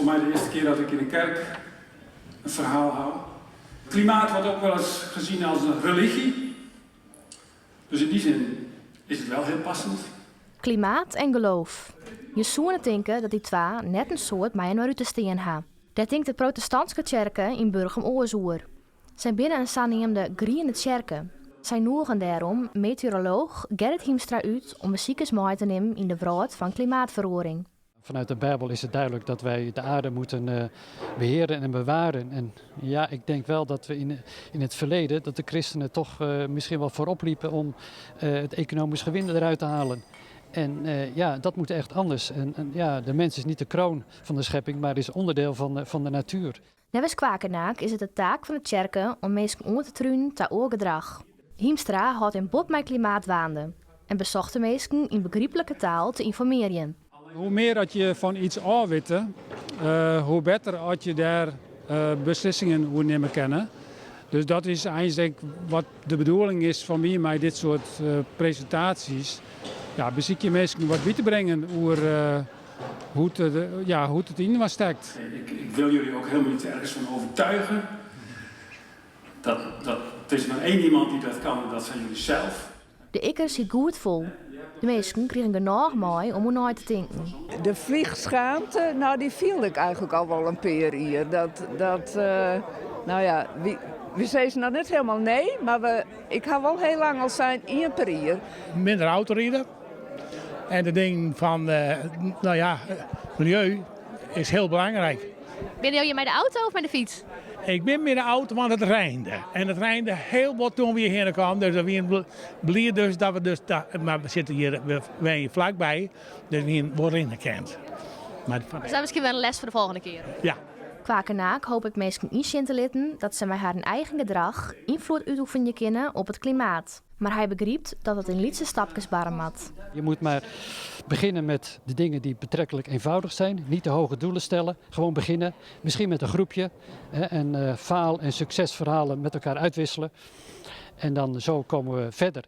voor mij de eerste keer dat ik in de kerk een verhaal hou. Klimaat wordt ook wel eens gezien als een religie. Dus in die zin is het wel heel passend. Klimaat en geloof. Je soene tinke dat dy twa net in soad mei-inoar út te stean ha. Dêr tinkt de protestantske tsjerke yn Burgum oars oer. Sy binne in saneamde griene tsjerke. Sy nûgen dêrom meteorolooch Gerrit Hiemstra út om besikers mei te nimmen yn de wrâld fan klimaatferoaring. Vanuit de Bijbel is het duidelijk dat wij de aarde moeten eh, beheren en bewaren. En ja, ik denk wel dat we in, in het verleden, dat de christenen toch uh, misschien wel voorop liepen om uh, het economisch gewin eruit te halen. En uh, ja, dat moet echt anders. En, en, ja, de mens is niet de kroon van de schepping, maar is onderdeel van de, van de natuur. Neffens Kwakernaak is it de taak fan de tsjerke om minsken oan te trunen ta oar gedrach. Hiemstra hâldt him bot mei klimaat dwaande en besocht de minsken yn begryplike taal te ynformearjen. Hoe mear dat je fan iets ôfwitte, uh, hoe better as je dêr uh, beslissingen oer nimme kinne. Dus dat is eigenlijk wat de bedoeling is fan my mei dit soart uh, presintaasjes. Ja, besykje minsken wat by te bringen oer hoe't it, ja, hoe't it yninoar stekt. Ik, ik wil jullie ook helemaal niet ergens van overtuigen. Dat, dat, er is maar één iemand die dat kan en dat zijn jullie zelf. De ikker siet goed fol. De minsken krigen genôch mei om oer nei te tinken. De vliegschaamte, nou dy fielde ik eigentlik al wol in pear jier. Dat, dat uh, nou ja, wy, wy sizze noch net hielendal nee, mar we, ik ha wol hiel lang al sein ien per jier. Minder autoride. En de dingen fan, uh, nou ja, miljeu is hiel belangryk. Binne jo hjir mei de auto of mei de fyts? Ik bin mei de auto, want it reinde. En it reinde hiel bot doe't we hjirhinne kamen. Dus we wiene bliid dus dat we dus, mar we sitte hjir, we wenje flakby, dus we hiene wol rinne kind. Mar dat is miskien wer in les foar de folgjende kear. Ja. Kwakernaak hopet minsken ynsjen te litten dat se mei harren eigen gedrach ynfloed útoefenje kinne op it klimaat. Mar hy begrypt dat it yn lytse stapkes barre moat. Je moet maar beginnen met de dingen die betrekkelijk eenvoudig zijn. Niet te hoge doelen stellen. Gewoon beginnen. Misschien met een groepje. Hè, en uh, faal- en succesverhalen met elkaar uitwisselen. En dan zo komen we verder.